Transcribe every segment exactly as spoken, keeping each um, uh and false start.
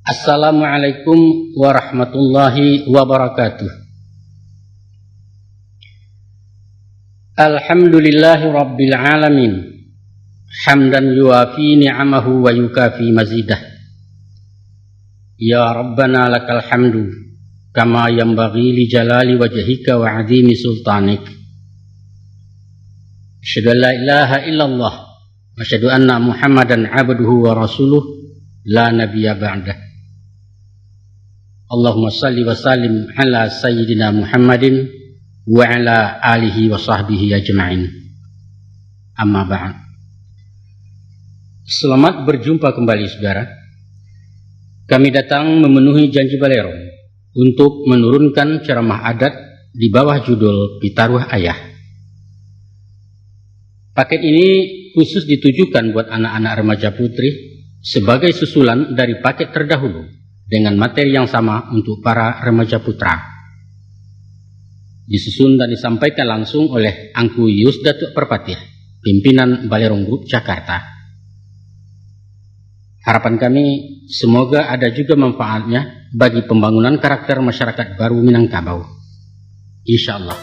Assalamualaikum warahmatullahi wabarakatuh. Alhamdulillahi rabbil alamin. Hamdan yuwafi ni'amahu wa yukafi mazidah. Ya Rabbana lakal hamdu, kama yanbaghi li jalali wajhika wa azimi sultanik. Asyhadu an la ilaha illallah, wa asyhadu anna Muhammadan abduhu wa rasuluh, la nabiyya ba'dah. Allahumma salli wa sallim ala sayyidina Muhammadin wa ala alihi wa sahbihi ajma'in. Amma ba'd. Selamat berjumpa kembali, saudara. Kami datang memenuhi janji Balerong untuk menurunkan ceramah adat di bawah judul Pitaruah Ayah. Paket ini khusus ditujukan buat anak-anak remaja putri sebagai susulan dari paket terdahulu dengan materi yang sama untuk para remaja putra. Disusun dan disampaikan langsung oleh Angku Yus Datuak Perpatiah, pimpinan Balerong Group Jakarta. Harapan kami, semoga ada juga manfaatnya bagi pembangunan karakter masyarakat baru Minangkabau. Insya Allah.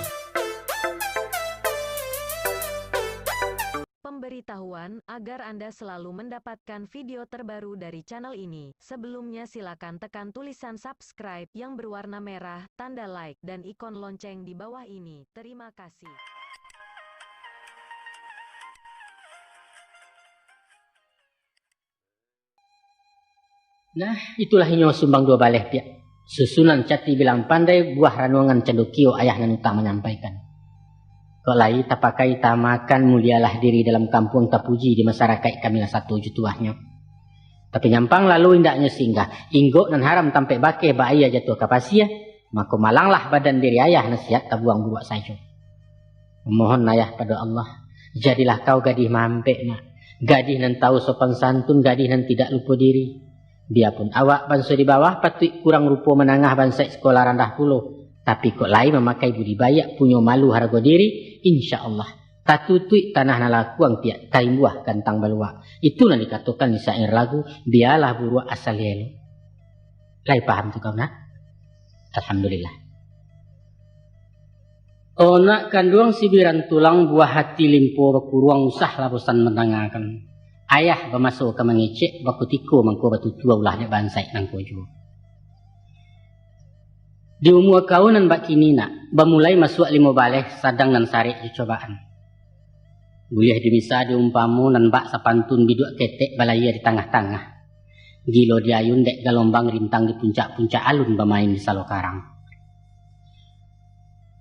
Pemberitahuan, agar Anda selalu mendapatkan video terbaru dari channel ini, sebelumnya silakan tekan tulisan subscribe yang berwarna merah, tanda like, dan ikon lonceng di bawah ini. Terima kasih. Nah, itulah inyo sumbang duo baleh piak. Susunan cati bilang pandai, buah ranuangan candokio ayah nan utang manyampaikan. Kok lai tapakai tamakan, mulialah diri dalam kampuang, tapuji di masarakaik, kamilah sato jo tuahnyo. Tapi nyampang lalu indaknyo singgah, inggok nan haram tampek bakeh, ba aia jatuah ka pasia, mako malanglah badan diri ayah, nasihat tabuang buruak sajo. Memohon ayah pado Allah, jadilah kau gadih mampek, nak. Gadih nan tahu sopan santun, gadih nan tidak lupo diri. Biapun awak banso di bawah, patuik kurang rupo manangah, bansaik sikola randah pulo. Tapi kok lai mamakai budi baiak, punyo malu harago diri, insya Allah, tatutuik tanah nan lakuang piak, taimbuah gantang baluak. Itu nan dikatokan di syair lagu, bialah buruak asal elok. Lai paham tu kau, nak? Alhamdulillah. Onak kanduang sibiran tulang, buah hati limpo bakuruang, usahlah bosan mandangakan. Ayah bamaso ka mangecek, bakutiko mangko batutua, ulah dek bansaik nangko juo. Di umua kau nan bak kini, nak, bamulai masuak limo baleh, sadang nan sarek jo cobaan. Buliah dimisa diumpamo, nan bak sapantun biduak ketek balayia di tangah-tangah. Gilo diayun dek galombang, rintang di puncak-puncak, alun bamain di salo karang.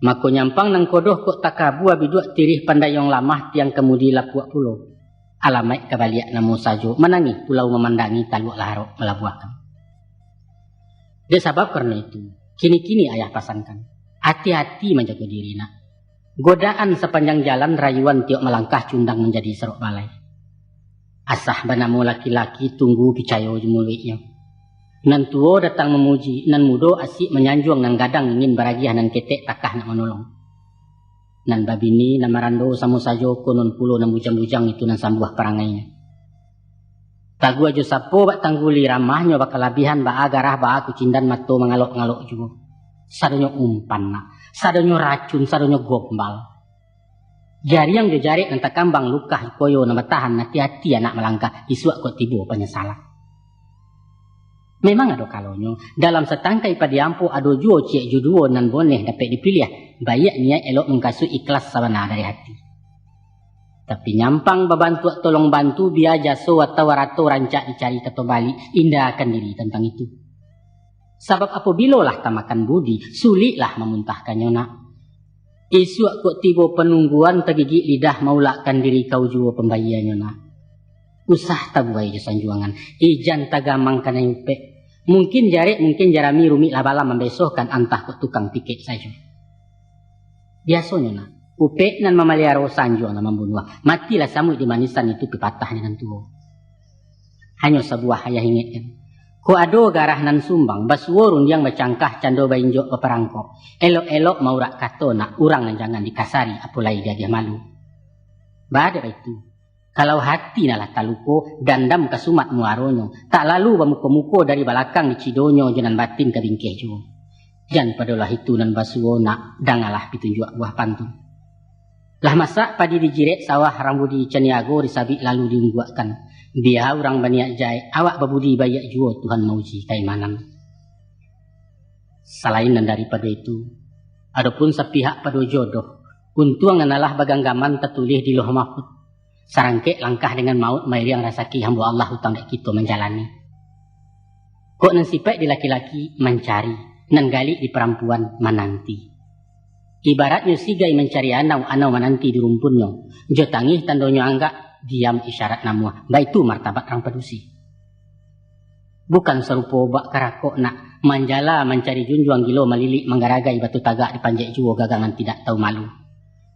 Mako nyampang nangko doh, kok takabua biduak tirih, pandayuang lamah tiang kamudi lapuak pulo. Alamaik ka baliak namo sajo, manangih pulau mamandangi, taluak larok malabuahkan. Dek sabab karano itu, kini-kini ayah pasankan, ati-ati manjago diri, nak. Godaan sapanjang jalan, rayuan tiok malangkah, cundang manjadi sarok balai. Asah banamo laki-laki, tunggu picayo jo muluiknyo. Nan tuo datang mamuji, nan mudo asik manyanjuang, nan gadang ingin baragiah, nan ketek takah nak manolong. Nan babini, nan marando samo sajo, konon pulo nan bujang-bujang, itu nan sambuah parangainyo. Taguah jo sapo bak tangguli, ramahnyo bakalabihan, baa garah, baa kucindan, mato mangalok-ngalok juo. Sadonyo umpan, nak. Sadonyo racun, sadonyo gombal. Jariang jo jarek nan takambang, lukah jo koyo nan batahan, ati-ati anak malangkah, isuak kok tibo panyasalan. Memang ado kalonyo, dalam satangkai padi ampo, ado juo ciek jo duo nan boneh dapek dipiliah, baiak niaik, elok mukasuik, ikhlas sabana dari hati. Tapi nyampang babantuak tolong bantu, bia jaso atau arato rancak dicari kato baliak, indahkan diri tantang itu. Sabab apobilo lah tamakan budi, suliklah mamuntahkannyo, nak. Isuak kok tibo panungguan, tagigik lidah maulakkan diri, kau juo pambayianyo, nak. Usah tabuai jo sanjuangan, ijan tagamang kanai upek. Mungkin jarek, mungkin jarami, rumik lah balam mambesohkan, antah kok tukang pikek sajo. Biasonyo, nak, Upek nan mamaliaro, sanjuang nan mambunuah. Matilah samuik di manisan, itu pipatah nan tuo. Hanyo sabuah ayah ingekkan. Kok ado garah nan sumbang, basuo rundiang bacangkah, cando bainjok baparangkok. Elok-elok maurak kato nak, urang nan jangan dikasari, apo lai diagiah malu. Baa dek baitu. Kalau hati nan lah taluko, dandam ka sumat muaronyo, tak lalu bamuko-muko dari balakang dicidonyo, jo nan batin ka bingkeh juo. Jan padolah itu nan basuo nak, dangalah pitunjuak buah pantun. Lah masak padi dijirek sawah, rang budi caniago disabik lalu diungguakkan. Bia urang baniat jahek, awak babudi baiak juo, Tuhan mauji kaimanan. Salain nan daripado itu, adopun sapihak pado jodoh, untuang nan alah baganggaman tatulih di Lauh Mahfud, sarangkek langkah dengan mauik mairiang rasaki hambo Allah, utang dek kito manjalani. Kok nan sipaik di laki-laki mancari, nan galik di parampuan mananti. Ibaratnyo sigai mancari anau, anau mananti di rumpunnyo, jo tangih tandonyo anggak, diam isyarat namuah, baitu martabat rang padusi. Bukan sarupo bak karakok nak, manjala mancari junjuang, gilo malilik manggaragai, batu tagak dipanjek juo, gagangan tidak tahu malu.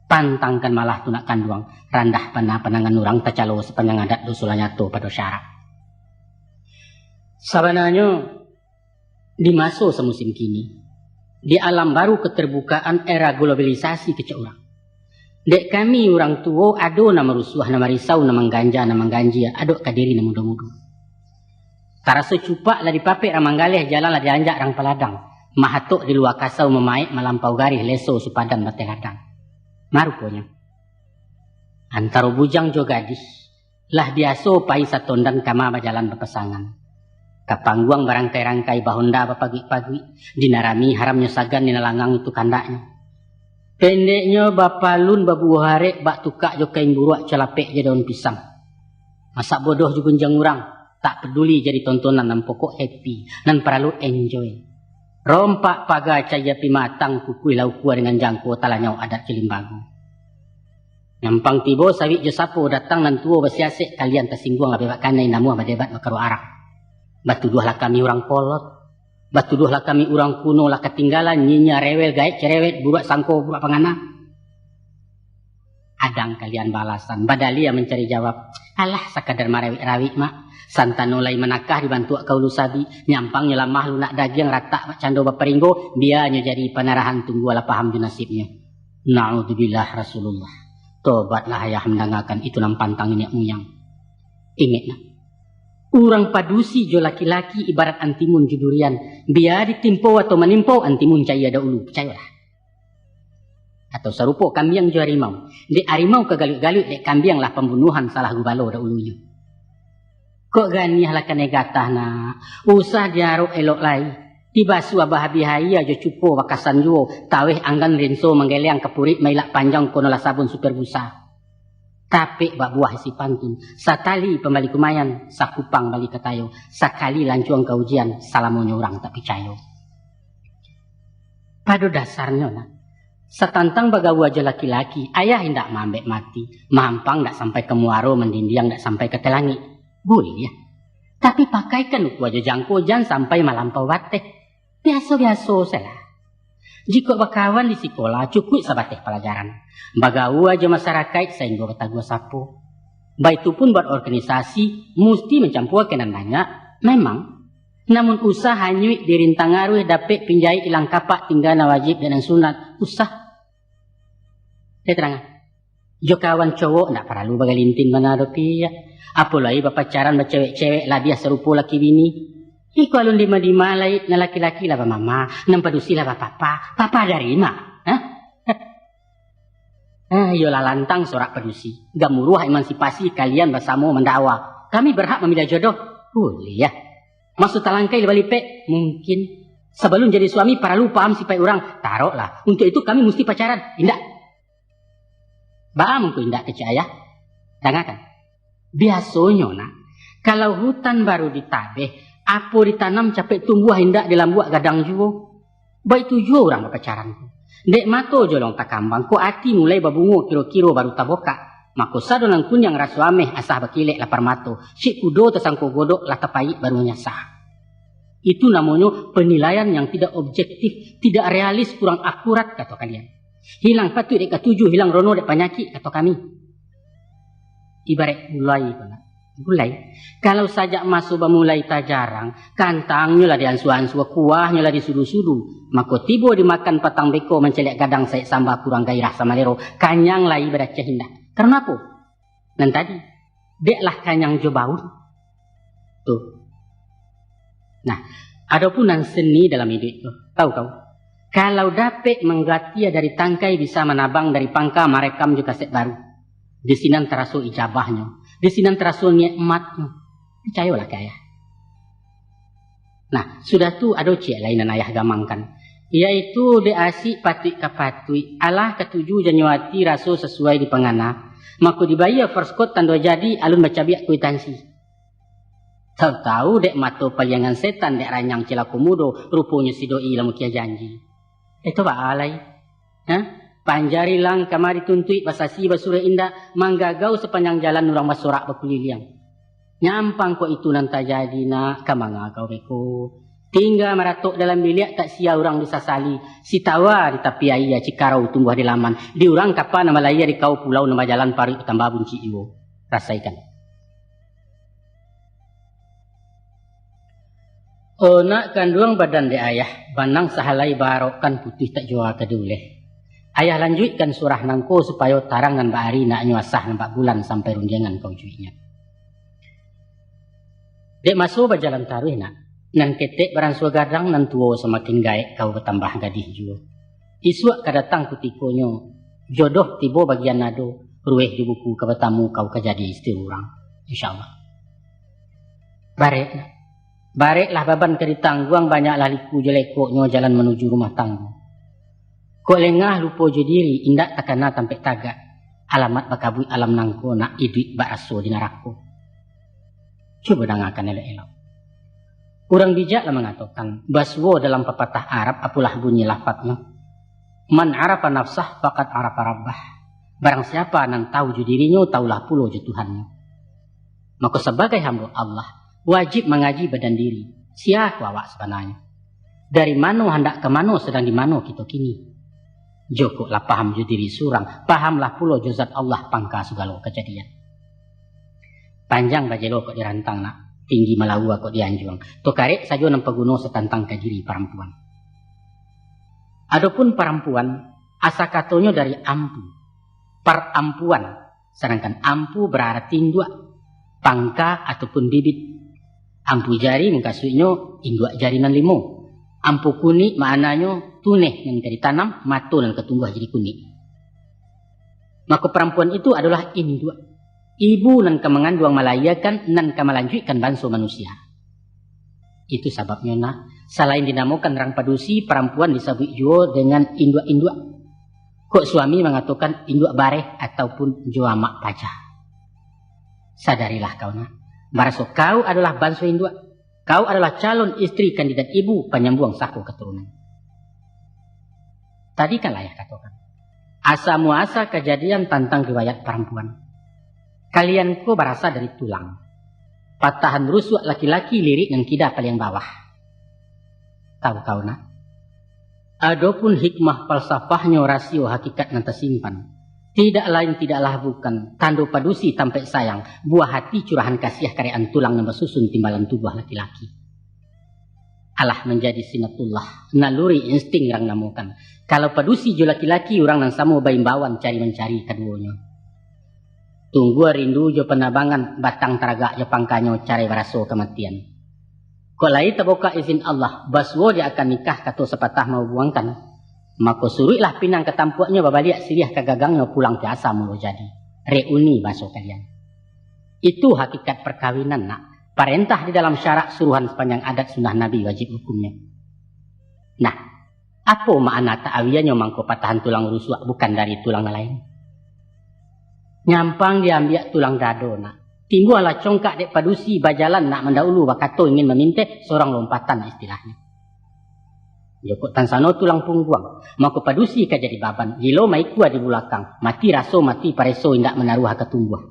Pantangkan malah tu nak kanduang, randah pana pandangan urang, tacalo sapanjang adat, doso lah nyato pado syarak. Sabananyo, di maso samusim kini, di alam baru keterbukaan era globalisasi kecek urang, dek kami urang tuo ado nan marusuah, nan marisau, nan mangganja, nan mangganjia, adok ka diri nan mudo-mudo. Taraso cupak lah dipapek rang manggaleh, jalan lah dianjak rang paladang, mahatok di lua kasau, mamaek malampau garih, leso supadan bateh ladang. Maruponyo, antaro bujang jo gadih, lah biaso pai satondan, kama bajalan bapasangan. Ka pangguang barangkai-rangkai, bahonda bapaguik-paguik, di nan rami haramnyo sagan, di nan langang itu kandaknyo. Pendeknyo, bapalun babuah arek, bak tukak jo kain buruak, calapek jo daun pisang. Masak bodoh jo gunjiang urang, tak paduli jadi tontonan, nan pokok happy, nan paralu enjoy. Rompak paga cayia pimatang, kukuih lah ukua dengan jangko, talanyau adat jo limbago. Nyampang tibo sawik jo sapo, datang nan tuo basiasek, kalian tasingguang lah bebak kanai, namuah badebat bakaro arak. Batuduahlah kami urang kolot, batuduahlah kami urang kuno, lah katinggalan, nyinyia, rewel, gaek, cerewet, buruak sangko, buruak pangana. Adang kalian balasan, badaliah mancari jawab. Alah, sakadar marawik-rawik, Mak. Santano lai manakah, dibantuak ka ulu sabi, nyampang nyo lamah lunak dagiang, ratak bak cando baparinggo, bia nyo jadi panarahan, tunggulah paham jo nasibnyo. Naudzubillah, Rasulullah. Tobatlah ayah mandangakan itu nan pantang niniak muyang. Ingek nak, urang padusi jo laki-laki ibarat antimun jo durian, bia ditimpo atau manimpo, antimun cayia dahulu, picayolah. Atau sarupo kambiang jo harimau, dek harimau ka galuik-galuik, dek kambiang lah pambunuahan, salah gubalo dahulunyo. Kok ganiah lah kanai gatah nak, usah diarok elok lai. Dibasuah bahabih aia jo cuko bakasan juo, taweh anggan rinso manggeleang, kapurik mailak panjang, konolah sabun super busa. Tapek bak buah isi pantun, satali pambali kumayan, sakupang bali katayo, sakali lancuang ka ujian, salamonyo urang tak picayo. Pado dasarnyo nak, satantang bagaua jo laki-laki, ayah indak maambek mati, mahampang dak sampai ka muaro, mandindiang dak sampai ka telangik. Buliah. Tapi pakaikan ukua jo jangko, jan sampai malampau bateh. Biaso-biaso sajolah. Jikok bakawan di sikola, cukuik sabateh palajaran. Bagaua jo masarakaik sainggo bataguah sapo. Baitu pun buat organisasi, musti mancampua ka nan banyak, memang. Namun usah hanyuik dirintang aruih, dapek pinjaik ilang kapak, tingga nan wajib dek nan sunat. Usah. Dek terang. Jo kawan cowok ndak paralu bagalintin bana doh, Piak. Apo lai bapacaran bacewek-cewek, labiah sarupo laki bini. Iko alun dima-dima lai, nan laki-laki lah bamama, nan padusi lah bapapa. Papa dari ma? Hah? Ah, iyolah lantang sorak padusi. Gamuruah emansipasi, kalian basamo mandakwa. Kami berhak mamiliah jodoh? Buliah. Maso talangkai lah balipek? Mungkin. Sabalun jadi suami, paralu paham sipaik urang. Taroklah. Untuk itu kami musti pacaran. Indak. Baa mangko indak kecek ayah? Dangakan. Biasonyo nak, kalau hutan baru ditabeh, apo ditanam capek tumbuah, indak dilambuak gadang juo. Baitu juo urang bapacaran tu. Dek mato jolong takambang, kok ati mulai babungo, kiro-kiro baru tabokak. Mako sado nan kuniang raso ameh, asah bakilek lapar mato, cik kudo tasangko godok, lah tapaik baru manyasa. Itu namonyo penilaian yang tidak objektif, tidak realis, kurang akurat, kato kalian. Hilang patuik dek katuju, hilang rono dek panyakik, kato kami. Ibarat gulai ko nak. Gulai. Kalau sajak maso bamulai tajarang, kantangnyo lah diansua-ansua, kuahnyo lah disudu-sudu, mako tibo dimakan patang beko mancaliak gadang saik samba kurang gairah samalero, kanyang lai badacah indak. Karano apo? Nan tadi, dek lah kanyang jo baun. Tu. Nah, adopun nan seni dalam iduik tu, tahu kau? Kalau dapek manggatia dari tangkai, bisa manabang dari pangka, marekam jo kaset baru. Di sinan taraso ijabahnyo, di sinan taraso nikmatnyo. Picayolah ka ayah. Nah, sudah tu ado ciek lai nan ayah gamangkan, yaitu dek asik patuik ka patuik, alah katuju janyo ati raso sasuai dipangana, mako dibayia first coat tando jadi alun bacabiak kuitansi. Tahu-tahu dek mato paliangan setan, dek ranyang cilako mudo, ruponyo si doi lah mukia janji. Itu baa lai? Hah? Panjari lang kama dituntuik, basasi basurek indak, manggagau sapanjang jalan urang basorak bakuliliang. Nyampang kok itu nan tajadi, nak, ka manga kau beko. Tingga maratok dalam biliak, tak sia urang disasali. Sitawa di tapi aia, cikarau tumbuah di laman. Di urang kapa nan balayia, di kau pulau nan bajalan, paruik batambah buncik juo. Rasaikan. O nak kanduang badan dek ayah, banang sahalai baarokkan, putuih tak jua ka diuleh. Ayah lanjuikkan surah nangko supayo tarang nan baari, naknyo asah nan bak bulan sampai rundiangan ka ujuiknyo. Dek maso bajalan taruih nak, nan ketek baransua gadang, nan tuo samakin gaek, kau batambah gadih juo. Isuak ka datang kutikonyo, jodoh tibo bagian ado, rueh jo buku ka batamu, kau ka jadi isteri urang, insya Allah. Barek nak. Bareklah baban ka ditangguang, banyaklah liku jo lekoknyo jalan manuju rumah tanggo. Kok lengah lupo jo diri, indak takana tampek tagak. Alamat bakabuik alam nangko, nak, iduik bak raso di narako. Cubo dangakan elok-elok. Urang bijak lah mangatokan, basuo dalam papatah Arab, apolah bunyi lafadnyo, "Man arafa nafsah, faqad arafa rabbah." Barang siapa nan tahu jo dirinyo, tahulah pulo jo Tuhannyo. Mako, sabagai hamba Allah, wajib mangaji badan diri, sia ko awak sabananyo, dari mano handak ka mano, sadang di mano kito kini. Jokok lah paham jo diri surang, pahamlah pulo jo zat Allah, pangka sagalo kajadian. Panjang bajelo kok dirantang nak, tinggi malaua kok dianjuang. Tokarek sajo nan paguno satantang ka diri parampuan. Adopun parampuan, asa katonyo dari ampu, parampuan, sadangkan ampu bararati induak, pangka ataupun bibit. Ampu jari mukasuiknyo induak jari nan limo. Ampu kunik maknanyo tuneh nan ka ditanam, mato nan ka tumbuah jadi kunik. Mako, parampuan itu adolah induak, ibu nan ka manganduang, malayiakan, nan ka malanjuikkan banso manusia. Itu sababnyo nak, salain dinamokan urang padusi, parampuan disabuik juo dengan induak-induak. Kok suami mangatokan induak bareh ataupun jo amak paja. Sadarilah kau nak, baraso kau adolah banso induak. Kau adolah calon istri kandidat ibu panyambuang sako katurunan. Tadi kan lah ayah katokan, asa muasa kajadian tantang riwayat parampuan. Kalian ko barasa dari tulang. Patahan rusuak laki-laki, lirik nan kida paliang bawah. Tahu kau nak? Adopun hikmah falsafahnyo, rasio hakikat nan tasimpan, tidak lain tidaklah bukan, tando padusi tampek sayang, buah hati curahan kasiah, karekan tulang nan basusun timbalan tubuah laki-laki. Alah manjadi sinatullah, naluri insting urang namokan. Kalau padusi jo laki-laki, urang nan samo baimbauan cari-mancari kaduonyo. Tunggua rindu jo panabangan, batang taragak jo pangkanyo, carai baraso kamatian. Kok lai tabukak izin Allah, basuo di akad nikah, kato sapatah mahubuangkan, mako suruiklah pinang ka tampuaknyo, babaliak siriah ka gagangnyo, pulang piasa mulo jadi. Reuni baso kalian. Itu hakikat parkawinan nak. Parentah di dalam syarak, suruhan sapanjang adat, sunnah Nabi wajib hukumnyo. Nah, apo makna ta'awiannyo mangko patahan tulang rusuak, bukan dari tulang nan lain? Nyampang diambiak tulang dado nak. Timbualah congkak dek padusi, bajalan nak mandaulu, bakato ingin maminteh, sorang lompatan istilahnyo. Jokok tansano tulang pungguang, mako padusi ka jadi baban, gilo maikua di bulakang, mati raso mati pareso, indak manaruah ka tumbuah.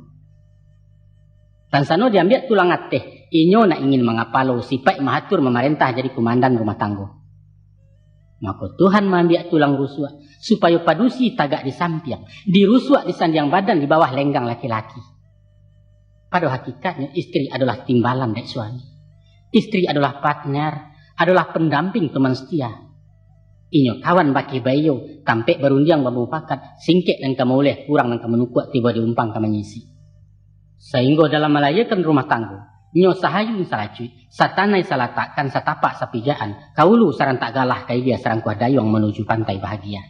Tansano diambiak tulang ateh, inyo nak ingin mangapalo, sipaik mahatur mamarentah, jadi kumandan rumah tanggo. Mako Tuhan maambiak tulang rusuak, supayo padusi tagak di sampiang, dirusuak di sandiang badan di bawah lenggang laki-laki. Pado hakikatnyo, istri adolah timbalan dek suami. Istri adolah partner, adolah pendamping teman setia. Inyo kawan bakeh baiyo, tampek barundiang bamupakat, singkek nan ka mauleh, kurang nan ka manukuak, tibo di umpang ka manyisi. Sainggo dalam malayakan rumah tanggo, nyo sahayun salacuik, satanai salatakkan, satapak sapijaan, kaulu sarantak galah, kailia sarangkuah dayuang manuju pantai bahagia.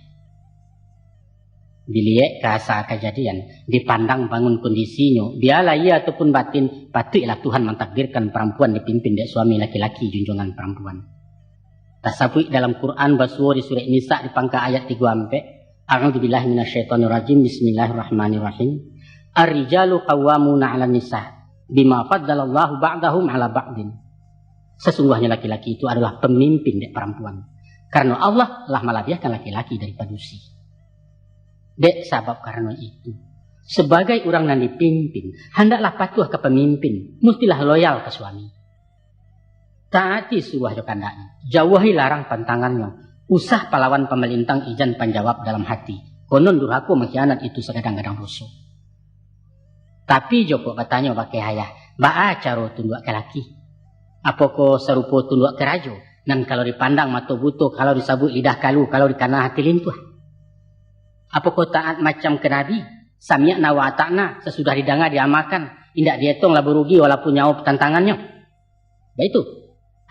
Diliek ka asa kajadian, dipandang bangun kondisinyo, bialah iya ataupun batin, patuiklah Tuhan mantakdirkan parampuan dipimpin dek suami laki-laki junjuangan parampuan. Tasabuik dalam Quran basuo di surek Nisa di pangka ayat tigo ampek, "A'udzubillahi minasyaitonirrajim, bismillahirrahmanirrahim. Ar-rijalu qawwamuna 'alan nisa, bima faddalallahu ba'dahum 'ala ba'din." Sasungguahnyo laki-laki itu adolah pamimpin dek parampuan, karano Allah lah malabiahkan laki-laki dari padusi. Dek sabab karano itu, sabagai urang nan dipimpin, handaklah patuah ka pamimpin, mustilah loyal ka suami. Taati suruah jo kandaknyo, jauahi larang pantangannyo, usah palawan pamalintang ijan panjawab dalam hati, konon durhako mangkhianat itu sagadang-gadang doso. Tapi jo kok batanyo bakeh ayah, baa caro tunduak ka laki? Apokoh sarupo tunduak ka rajo, nan kalau dipandang mato buto, kalau disabuik lidah kalu, kalau dikana hati lintuah? Apokoh taat macam ka Nabi, sami'na wa ata'na, sasudah didanga diamalkan, indak dietong lah barugi walaupun nyawo tantangannyo? Baitu?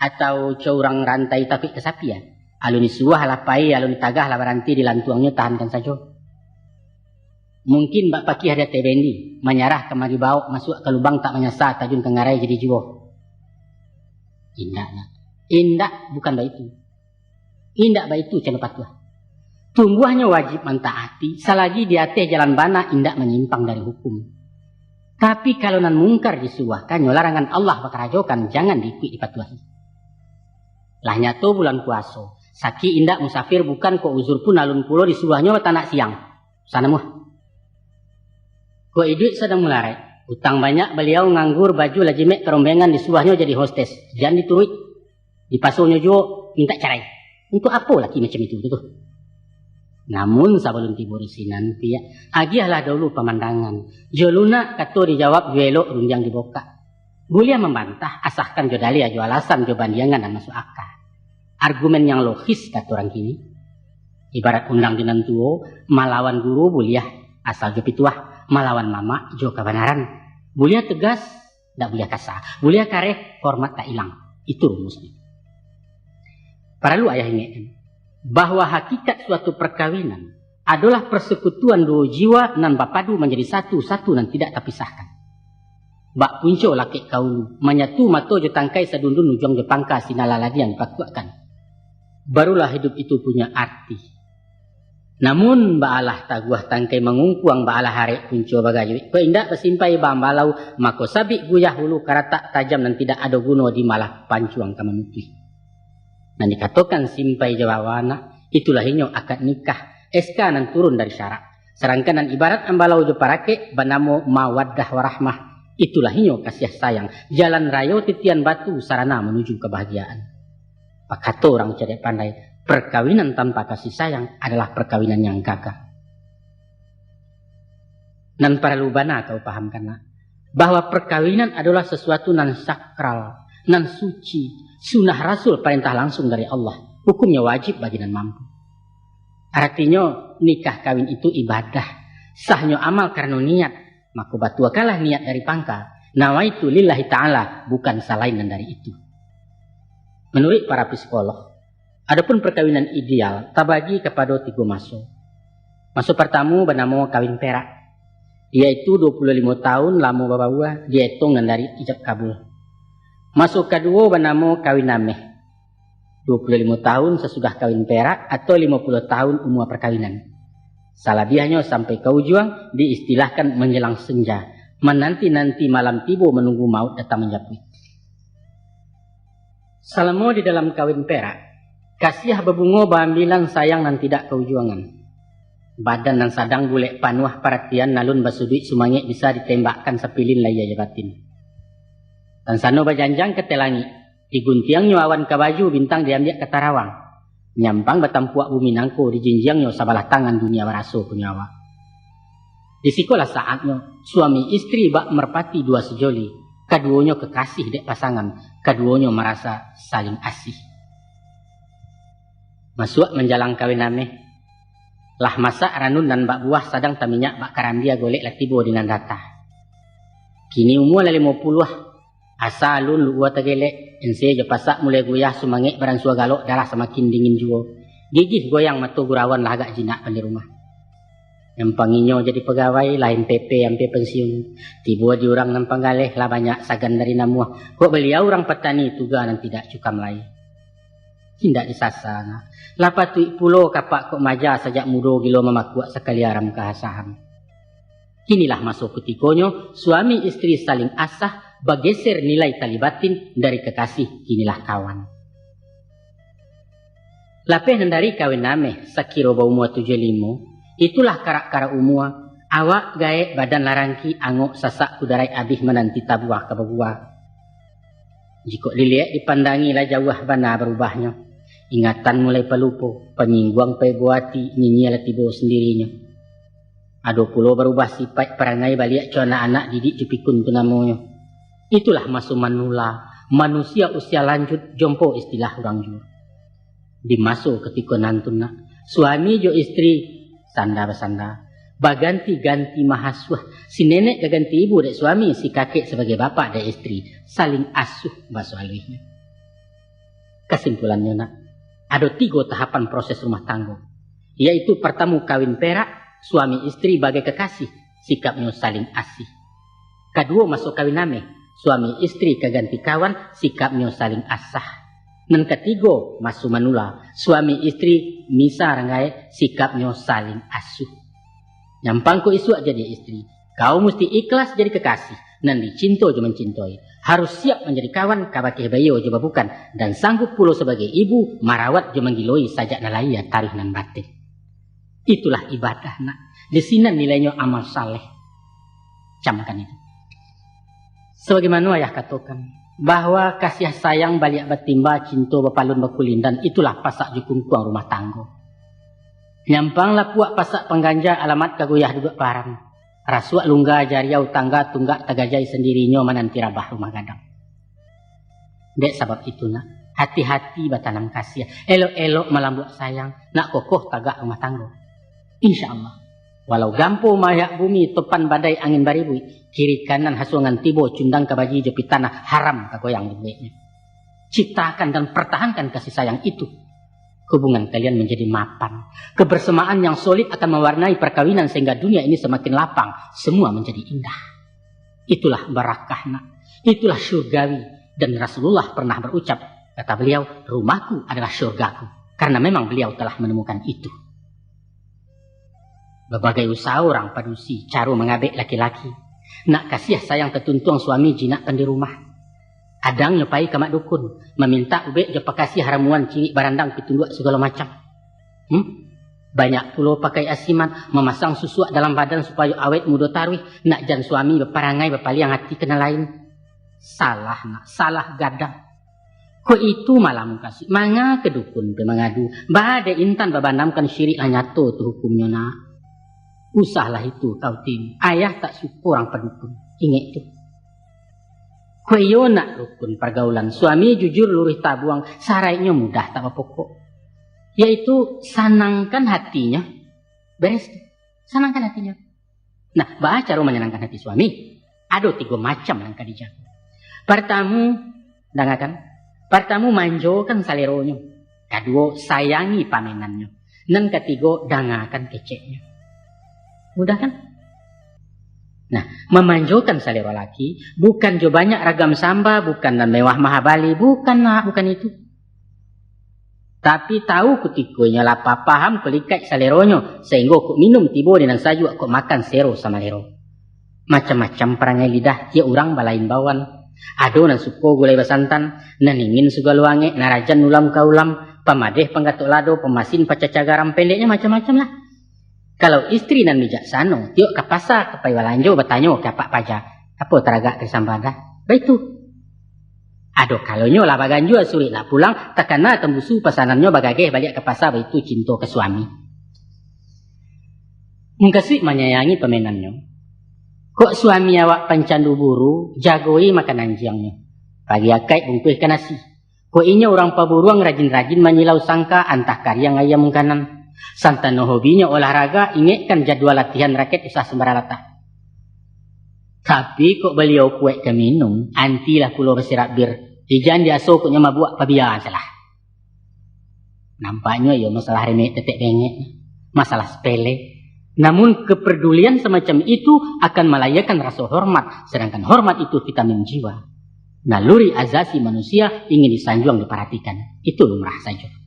Atau co urang rantai takuik ka sapi, ah? Alun disuruah lah pai, alun ditagah lah baranti, dilantuangnyo tahankan sajo. Mungkin bak pakiah di ateh bendi, manyarah ka mari baok, masuak ka lubang tak manyasa, tajun ka ngarai jadi juo. Indak, nak. Indak, bukan baitu. Indak baitu cando patuah. Tumbuahnyo wajib mantaati, salagi di ateh jalan bana indak manyimpang dari hukum. Tapi kalau nan mungkar disuruahkannyo, larangan Allah bakarajokan, jangan diikuik dipatuahi. Lah nyato bulan puaso, sakik indak musafir bukan, kok uzur pun alun pulo disuruahnyo batanak siang. Sana muah. Kok iduik sadang mularai, utang banyak baliau, nganggur, baju lah jimek, karombengan disuruahnyo jadi hostes, jan dituruik. Dipasonyo juo mintak carai. Untuak apo laki macam itu tu? Namun sabalun tibo di sinan, piak, agiahlah dahulu pamandangan. Jo lunak kato dijawab, jo elok rundiang dibokak. Buliah mambantah, asakan jo daliah, jo alasan, jo bandiangan nan masuak aka. Argumen yang logis, kato urang kini. Ibarat undang di nan tuo, malawan guru buliah, asal jo pituah, malawan mamak jo kabanaran. Buliah tegas, ndak buliah kasa. Buliah kareh, hormat tak ilang. Itu rumusnyo. Paralu ayah ingekkan, bahwa hakikat suatu perkawinan adolah persekutuan duo jiwa nan bapadu manjadi satu, satu nan tidak tapisahkan. Bak punco lakek ka ulu, manyatu mato jo tangkai, sadundun ujuang jo pangka, sinan lah ladiang dipatuakkan. Barulah hidup itu punyo arti. Namun, baalah taguah tangkai mangungkuang, baalah arek punco bagajuik. Kok indak basimpai baambalau, mako sabik guyah ulu karatak tajam nan tidak ado guno di malah pancuang ka mamutuih. Nan dikatokan simpai jo bawanak, itulah inyo akad nikah, S K nan turun dari syarak. Sadangkan nan ibarat ambalau jo parakek banamo mawaddah warahmah, itulah inyo kasiah sayang, jalan rayo titian batu sarana manuju kabahagiaan. Bakato urang cadiak pandai, perkawinan tanpa kasih sayang adalah perkawinan yang gagal. Nan paralu bana kau pahamkan, nak, bahwa perkawinan adolah sasuatu nan sakral, nan suci, sunnah Rasul, parentah langsung dari Allah, hukumnyo wajib bagi nan mampu. Aratinyo, nikah kawin itu ibadah, sahnyo amal karano niat, mako batuakanlah niat dari pangka, nawaitu lillahi ta'ala, bukan salain nan dari itu. Manuruik para psikolog, adopun perkawinan ideal tabagi kapado tigo maso. Maso partamo banamo kawin perak, yaitu duo puluah limo taun lamo babaua, dietong nan dari ijab kabul. Maso kaduo banamo kawin ameh, duo puluah limo taun sasudah kawin perak atau limo puluah taun umua perkawinan. Salabiahnyo sampai ka ujuang diistilahkan manjelang senja, mananti-nanti malam tibo, manunggu mauik datang manjapuik. Salamo di dalam kawin perak, kasiah babungo baambilan, sayang nan tidak kaujuangan. Badan nan sadang bulek panuah paratian, alun basuduik sumangek, bisa ditembakkan sapilin lahia jo batin. Tansano bajanjang ka ateh langik, diguntiangnyo awan ka baju, bintang diambiak ka tarawang. Nyampang batampuak bumi nangko, dijinjiangnyo sabalah tangan dunia baraso punyo awak. Di sikolah saatnyo, suami istri bak merpati dua sejoli, kaduonyo kekasih dek pasangan, kaduonyo marasa saling asih. Masuak manjalang kawin ameh, lah masak ranun nan bak buah, sadang taminyak bak karambia, golek lah tibo di nan data. Kini umua lah limo puluah, asa alun luua tagelek, ense jo pasak mulai guyah, sumangek baransua galok, darah samakin dingin juo. Gigih goyang mato gurauan, lah agak jinak pandi rumah. Nyampang inyo jadi pagawai, lah M P P ampia pensiun. Tibo di urang nan panggaleh, lah banyak sagan dari namuah. Kok baliau urang patani, tuga nan tidak cukam lai. Indak disasa, nah. Lah patuik pulo kapak kok maja, sajak mudo gilo mamakuak, sakali aram kahasahan. Kinilah maso kutikonyo, suami istri saling asah, bageser nilai tali batin, dari kekasih kinilah kawan. Lapeh nan dari kawin ameh, sakiro baumua tujuah limo, itulah karak-karak umua, awak gaek, badan larangki, angok sasak kudaraik, abih mananti tabuah ka babuah. Jikok diliek dipandangi, lah jauah bana barubahnyo. Ingatan mulai palupo, panyingguang paibo ati, nyinyia lah tibo sandirinyo. Ado pulo barubah sipaik, parangai baliak co anak-anak, didik jo pikun tu namonyo. Itulah maso manula, manusia usia lanjut, jompo istilah urang juo. Di maso katiko nan tu nak, suami jo istri sanda basanda, baganti-ganti mahasuah, si nenek ka ganti ibu dek suami, si kakek sabagai bapak dek istri, saling asuh baso aluihnyo. Kasimpulannyo nak, ado tigo tahapan proses rumah tanggo, yaitu partamo kawin perak, suami istri bagai kekasih, sikapnyo saling asih. Kaduo maso kawin ameh, suami istri ka ganti kawan, sikapnyo saling asah. Nan katigo maso manula, suami istri misa ranggaek, sikapnyo saling asuh. Nyampang ko isuak jadi istri, kau musti ikhlas jadi kekasih, nan dicinto jo mancintoi. Harus siap manjadi kawan, kabakeh baiyo jo babukan, dan sanggup pulo sabagai ibu marawat jo manggiloi, sajak nan lahia taruih nan batin. Itulah ibadah nak. Di sinan nilainyo amal saleh. Camkan itu. Sabagaimano ayah katokan, bahwa kasiah sayang baliak batimba, cinto bapalun bakulindan, itulah pasak jo kungkuang rumah tanggo. Nyampang lapuak pasak pangganja, alamat ka goyah duduak param. Rasuak lungga jariau tangga, tunggak tagajai sandirinyo, mananti rabah rumah gadang. Dek sabab itu nak, hati-hati batanam kasiah, elok-elok malambuak sayang, nak kokoh tagak rumah tanggo. Insya Allah. Walau gampo maayak bumi, topan badai angin baribuik, kiri kanan hasuangan tibo, cundang ka baji jo pitanah, haram ka goyang dibueknyo. Ciptakan dan pertahankan kasih sayang itu. Hubungan kalian menjadi mapan. Kebersamaan yang solid akan mewarnai perkawinan sehingga dunia ini semakin lapang, semua menjadi indah. Itulah barakah nak. Itulah syurgawi. Dan Rasulullah pernah berucap, kata beliau, "Rumahku adalah syurgaku." Karena memang beliau telah menemukan itu. Babagai usaha urang padusi, caro mangabek laki-laki. Nak kasiah sayang tatuntuang, suami jinak pandi rumah. Kadang nyo pai ka mak dukun, mamintak ubek jo pakasiah, ramuan, cirik, barandang, pitunduak, sagalo macam. Hmm? Banyak pulo pakai asiman, mamasang susuak dalam badan supayo awet mudo taruih, nak jan suami baparangai bapaliang ati ka nan lain. Salah nak, salah gadang. Kok itu malah mukasuik, manga ka dukun pai mangadu, baa dek intan babanamkan syirik, lah nyato tu hukumnyo nak. Usahlah itu kau tiru, ayah tak suko urang padukun, ingek tu. Kok iyo nak rukun pargaulan, suami jujur luruih tabuang, saraiknyo mudah tak bapokok. Yaitu sanangkan hatinyo, beres tu, sanangkan hatinyo. Nah, baa caro manyanangkan hati suami? Ado tigo macam nan ka dijago. Partamo, dangakan. Partamo, manjokan saleronyo. Kaduo, sayangi pamenannyo. Nan katigo, dangakan keceknyo. Mudah kan? Nah, mamanjokan salero laki, bukan jo banyak ragam samba, bukan nan mewah mahabali, bukan nak, bukan itu. Tapi tahu kutiko inyo lapah, paham kok likaik saleronyo, sahinggo kok minum tibo di nan sajuak, kok makan sero samalero. Macam-macam parangai lidah, tiok urang balain bawaan. Ado nan suko gulai basantan, nan dingin sagalo angek, nan rajan ulam ka ulam, pamadeh panggatok lado, pamasin pacaca garam, pendeknyo macam-macam lah. Kalau istri nan bijaksano, tiok ka pasa, ka pai balanjo, batanyo ka apak paja, "Apo taragak ka disambadah?" Baitu. Ado kalonyo lah baganjua suruik lah pulang, takana tambusu pasanannyo bagageh baliak ka pasa, baitu cinto ka suami. Mukasuik manyayangi pamenannyo. Kok suami awak pancandu buru, jagoi makanan jiangnyo. Pagi akaik bungkuihkan nasi. Kok inyo urang paburuang rajin-rajin manyilau sangka antah kariang ayam mungkanan. Santano hobinyo olahraga, ingekkan jadwal latihan raket usah sumbarang latak. Tapi kok baliau kuek ka minum, antilah pulo basirak bir. Ijan diaso kok nyo mabuak pabiaan salah. Nampaknyo iyo masalah remek tetek bengek, masalah sepele. Namun kepedulian semacam itu akan malahiakan raso hormat, sedangkan hormat itu vitamin jiwa. Naluri azasi manusia ingin disanjuang diparatikan. Itu lumrah sajo.